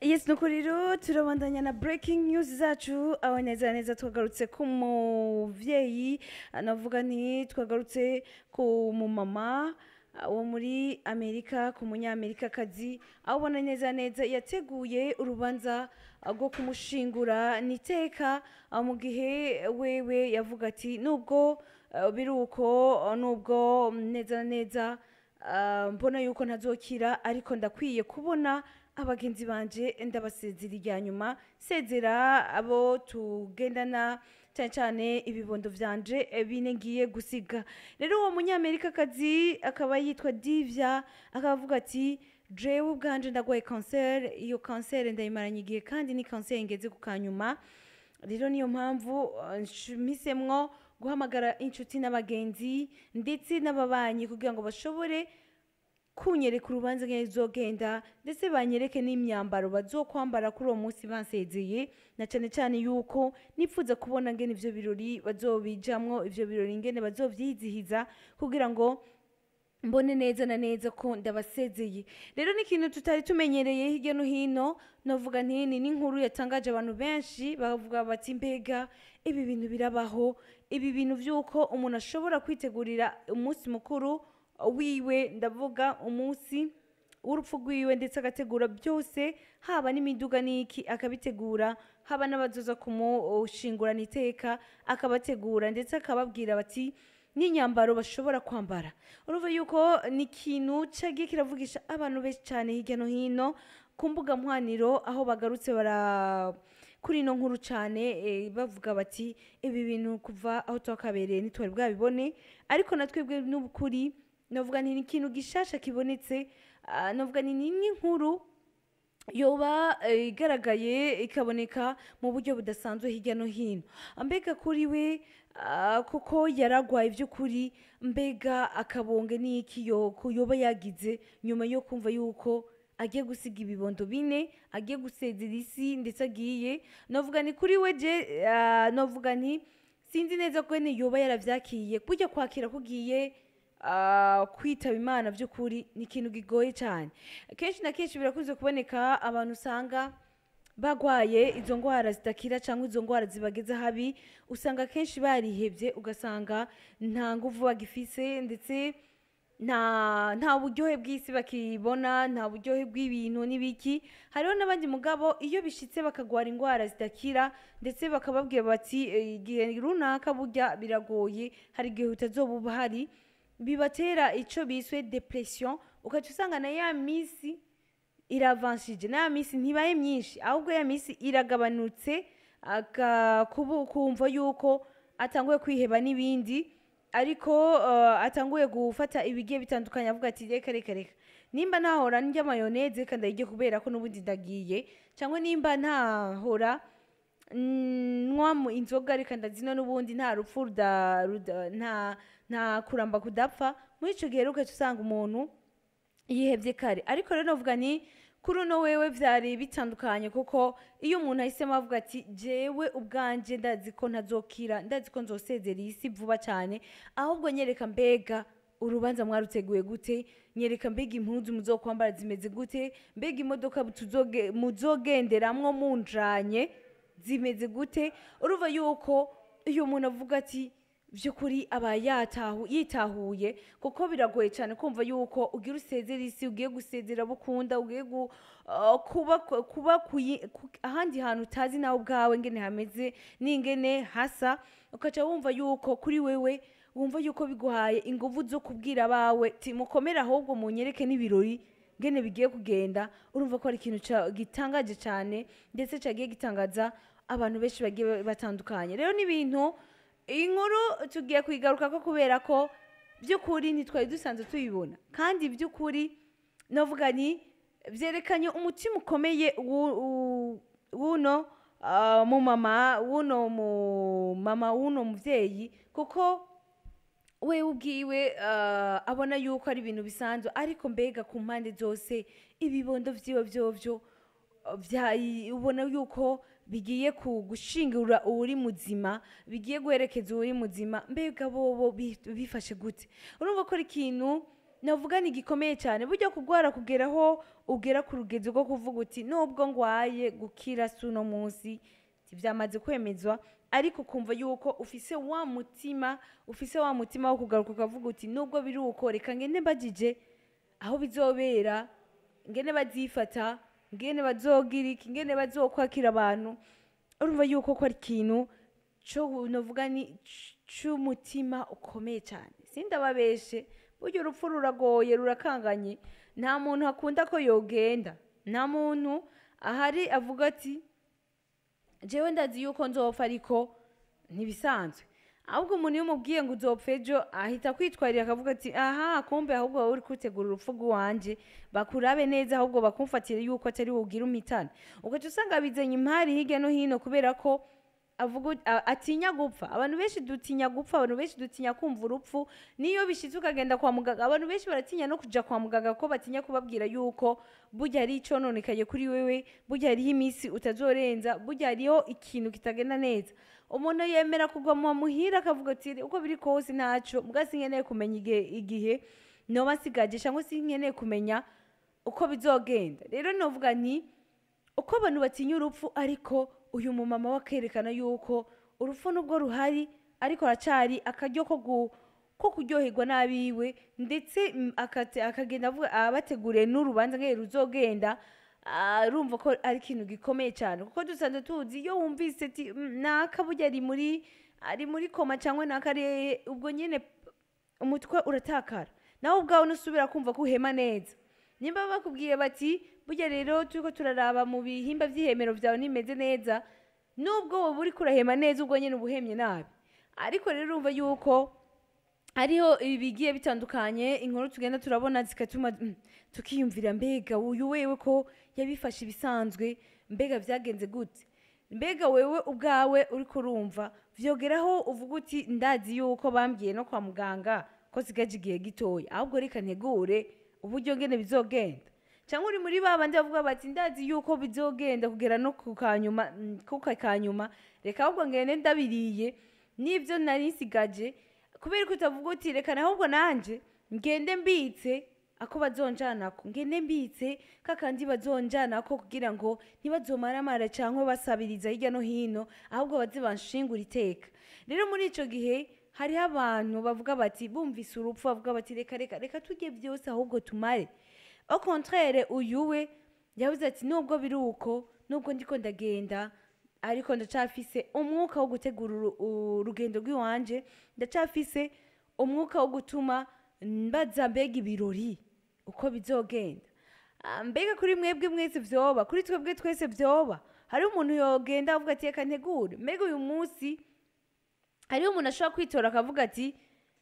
Yes, nuko rero turabandanya na breaking news zacu, aho neza neza twagarutse ku muvyeyi, navuga nti twagarutse ku mumama wo muri Amerika, ku munyamerikakazi, aho ubona neza neza yateguye urubanza rwo kumushingura niteka, mu gihe wewe yavuga ati nubwo biri uko, nubwo neza na neza mbona yuko ntazokira, ariko ndakwiye kubona abagenzi banje, ndabasezera irya nyuma, sezera abo tugendana, cyane cyane ibibondo vyanje bine ngiye gusiga. Rero uwo munyamerikakazi akaba yitwa Divya, akaba avuga ati jewe ubwanje ndagwaye kanseri, iyo kanseri ndayimaranye igihe kandi ni kanseri ngeze ku kanyuma. Rero niyo mpamvu mpisemwo guhamagara inshuti n'abagenzi ndetse n'ababanyi kugira ngo bashobore kunyereka urubanza ngene ruzogenda, ndetse banyereke n'imyambaro bazokwambara kuri uwo munsi bansezeye, na cane cane yuko nipfuza kubona ngene ivyo birori bazobijamwo, ivyo birori ngene bazovyizihiza, kugira ngo mbone neza na neza ko ndabasezeye. Rero ni ikintu tutari tumenyereye hirya no hino, novuga nti ni n'inkuru yatangaje abantu benshi, bavuga bati mbega ibi bintu birabaho, ibi bintu vy'uko umuntu ashobora kwitegurira umunsi mukuru wiwe, ndavuga umunsi w'urupfu rwiwe, ndetse agategura byose, haba n'imiduga n'iki akabitegura, haba n'abazoza kumushingurana iteka akabategura, ndetse akababwira bati n'inyambaro bashobora kwambara. Urumva yuko ni ikintu cagiye kiravugisha abantu benshi cyane hirya no hino ku mbuga mpwaniro, aho bagarutse bara kuri ino nkuru cyane, bavuga bati ibi bintu kuva aho twakabereye ntitwari bwabibone, ariko na twebwe n'ukuri navuga nti ni ikintu gishasha kibonetse, navuga nti ni n'inkuru yoba igaragaye ikaboneka mu buryo budasanzwe hirya no hino. Mbega kuri we, kuko yaragwaye iby'ukuri, mbega akabonge n'iki yoba yagize nyuma yo kumva yuko agiye gusiga ibibondo bine, agiye gusezera isi, ndetse agiye, navuga ni kuri we je, navuga nti sinzi neza ko ne yoba yaravyakiye. Burya kwakira kugiye kwitaba Imana by'ukuri ni ikintu gigoye cyane. Kenshi na kenshi birakunze kuboneka abantu usanga bagwaye izo ndwara zidakira cyangwa izo ndwara zibageze habi, usanga kenshi barihebye, ugasanga nta nguvu bagifise, ndetse nta buryohe bw'isi bakibona, nta buryohe bw'ibintu n'ibiki. Hariho n'abandi mugabo iyo bishitse bakagwara indwara zidakira, ndetse bakababwira bati igihe runaka burya biragoye, hari igihe utazoba uhari, bibatera ico biswe depression, ugaca usanga na ya misi iravanshije, na ya misi ntibaye myinshi, ahubwo ya misi iragabanutse, kumva yuko atanguye kwiheba n'ibindi, ariko atanguye gufata ibigiye bitandukanye, avuga ati reka reka reka, nimba ntahora ndya mayonnaise reka ndayirye kubera ko n'ubundi ndagiye, cyangwa nimba ntahora nywa inzoga reka ndazina, n'ubundi nta rupfu nta kuramba kudapfa. Muri ico gihe rero ugaca usanga umuntu yihevye kare. Ariko rero novuga ni kuri uno wewe vyari bitandukanye, kuko iyo umuntu ahisemo avuga ati jewe ubwanje ndazi ko ntazokira, ndazi ko nzosezera iyi si vuba cyane, ahubwo nyereka mbega urubanza mwaruteguye gute, nyereka mbega impuzu muzokwambara zimeze gute, mbega imodoka muzogenderamwo munjanye zimeze gute. Urumva yuko iyo umuntu avuga ati by'ukuri aba yitahuye, kuko biragoye cyane kumva yuko ugira usezera isi, ugiye gusezera abo ukunda, ugiye kuba ahandi hantu utazi nawe ubwawe ngene hameze n'ingene hasa, ukaca wumva yuko kuri wewe wumva yuko biguhaye inguvu zo kubwira abawe ti mukomere, ahubwo munyereke n'ibirori ngene bigiye kugenda. Urumva ko ari ikintu gitangaje cyane, ndetse cagiye gitangaza abantu benshi bagiye batandukanye. Rero n'ibintu inkuru tugiye kuyigaruka ko kubera ko by'ukuri ntitwari dusanzwe tuyibona, kandi by'ukuri navuga ni byerekanye umutima ukomeye w'uno mumama, w'uno mumama, w'uno muvyeyi, kuko we ubwiwe abona yuko ari ibintu bisanzwe, ariko mbega ku mpande zose ibibondo vyiwe vyovyo ubona yuko bigiye gushingura uwuri muzima, bigiye guherekeza uwuri muzima, mbega bobo bifashe gute? Urumva ko ari ikintu navuga ni gikomeye cyane. Burya kugwara kugeraho ugera ku rugezo rwo kuvuga uti nubwo ngwaye gukira si uno munsi byamaze kwemezwa, ariko kumva yuko ufise wa mutima, ufise wa mutima wo kugaruka ukavuga uti nubwo biri uko reka ngende mbagije aho bizobera, ngene bazifata, ngene bazogira iki, ngene bazokwakira abantu. Urumva yuko ko ari ikintu cyo novuga ni c'umutima ukomeye cyane. Sindababeshe, burya urupfu ruragoye, rurakanganye. Nta muntu akunda ko yogenda, nta muntu ahari avuga ati jewe ndazi yuko nzopfa, ariko ntibisanzwe. Ahubwo umuntu iyo umubwiye ngo uzopfa ejo ahita kwitwarira akavuga ati aha, kumbe ahubwo wowe uri kwitegura urupfu rw'iwanje, bakurabe neza ahubwo bakumfatire yuko atari wowe ugira umitana. Ugaca usanga bizanye impari hirya no hino kubera ko avuga atinya gupfa. Abantu benshi dutinya gupfa, abantu benshi dutinya kumva urupfu. Niyo bishitse ukagenda kwa muganga, abantu benshi baratinya no kuja kwa muganga ko batinya kubabwira yuko burya hari icononekaye kuri wewe, burya hariho iminsi utazorenza, burya hariho ikintu kitagenda neza. Umuntu yemera kugwa mu muhira akavuga ati uko biri kose ntaco, muga sinkeneye kumenya igihe noba nsigaje, cyangwa sinkeneye kumenya uko bizogenda. Rero novuga nti uko abantu batinya urupfu, ariko uyu mumama we akerekana yuko urupfu nubwo ruhari ariko aracari akaryo ko kuryoherwa n'abiwe, ndetse akagenda avuga abateguriye n'urubanza ngere ruzogenda. Arumva ko ari ikintu gikomeye cyane, kuko dusanzwe tuzi iyo wumvise ati naka burya ari muri koma cyangwa naka ari, ubwo nyine umutwe uratakara, nawe ubwawe nusubira kumva ko uhema neza. Nimba bakubwiye bati burya rero turiko turaraba mu bihimba vy'ihemero vyawe ntimeze neza, nubwo wowe uriko urahema neza ubwo nyine ubuhemye nabi. Ariko rero urumva yuko hariho ibigiye bitandukanye, inkuru tugenda turabona zikatuma tukiyumvira mbega uyu wewe ko yabifashe ibisanzwe, mbega vyagenze gute, mbega wewe ubwawe uriko urumva vyogeraho uvuga uti ndazi yuko bambwiye no kwa muganga ko sigaje igihe gitoya, ahubwo reka ntegure uburyo ngene bizogenda. Cyangwa uri muri ba bandi bavuga bati ndazi yuko bizogenda kugera no ku kanyuma, ku kanyuma, reka ahubwo ngende ndabiriye n'ivyo nari nsigaje, kubera ko utavuga uti reka ahubwo nanje ngende mbitse ako bazonjanako, ngende mbitse kakandi bazonjanako kugira ngo ntibazomaramara cyangwa basabiriza hirya no hino, ahubwo baze banshingura iteka. Rero muri ico gihe hariho abantu bavuga bati bumvise urupfu bavuga bati reka reka reka turye byose ahubwo tumare. Au contraire uyu we yavuze ati nubwo biri uko, nubwo ndiko ndagenda, ariko ndacafise umwuka wo gutegura urugendo rw'iwanje, ndacafise umwuka wo gutuma mbaza mbega ibirori uko bizogenda. Mbega kuri mwebwe mwese vyoba, kuri twebwe twese vyoba. Hari umuntu yogenda avuga ati reka ntegure. Mbega uyu munsi hariho umuntu ashobora kwitora akavuga ati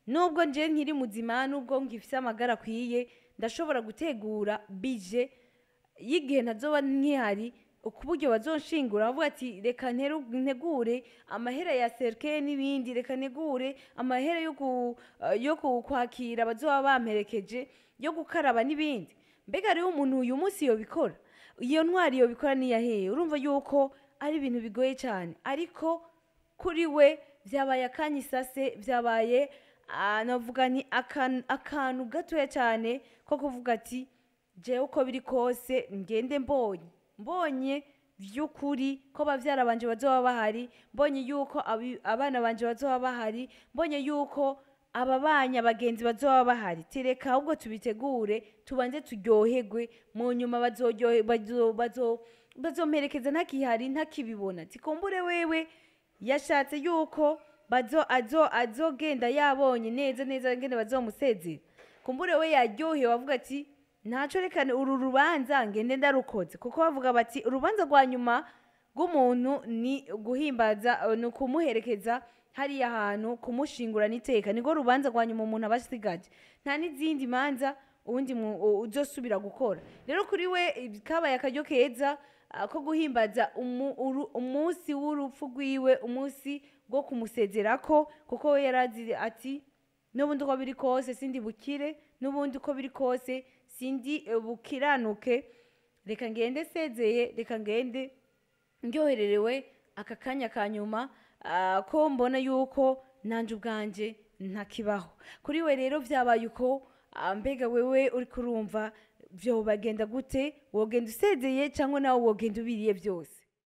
nubwo nje nkiri muzima, nubwo ngifise amagara akwiye, ndashobora gutegura bije y'igihe ntazoba nkihari, ku buryo bazonshingura. Bavuga ati reka ntegure amahera ya cercueil n'ibindi, reka ntegure amahera yo kwakira abazoba bamperekeje, yo gukaraba n'ibindi. Mbega hariho umuntu uyu munsi yobikora? Iyo ntwari yobikora niyaheye? Urumva yuko ari ibintu bigoye cyane, ariko kuri we vyabaye akanya isase, vyabaye navuga ni akantu gatoya cyane ko kuvuga ati jewe uko biri kose ngende mbonye vy'ukuri ko bavyara banje bazoba bahari, mbonye yuko abana banje bazoba bahari, mbonye yuko ababanya abagenzi bazoba bahari, tereka ahubwo tubitegure, tubanze turyoherwe, mu nyuma bazomperekeza ntakihari, ntakibibona. Tikumbure wewe yashatse yuko azogenda yabonye neza neza ngene bazomusezera. Kumbure we yaryohewe avuga ati ntaco, reka uru rubanza ngende ndarukoze, kuko bavuga bati urubanza rwa nyuma rw'umuntu ni guhimbaza, ni ukumuherekeza hariya hantu, kumushingura n'iteka, nirwo rubanza rwa nyuma umuntu aba asigaje, nta n'izindi manza uwundi uzosubira gukora. Rero kuri we kabaye akaryo keza ko guhimbaza umunsi w'urupfu rwiwe, umunsi wo kumusezerako, kuko we yarazi ati n'ubundi uko biri kose sindi bukire, n'ubundi uko biri kose sindi bukiranuke, reka ngende sezeye, reka ngende ndyohererewe aka kanya ka nyuma, ko mbona yuko nanje ubwanje ntakibaho. Kuri we rero vyabaye uko. Mbega wewe uri kurumva vyobagenda gute? Wogenda usezeye cyangwa nawe wogenda ubiriye byose?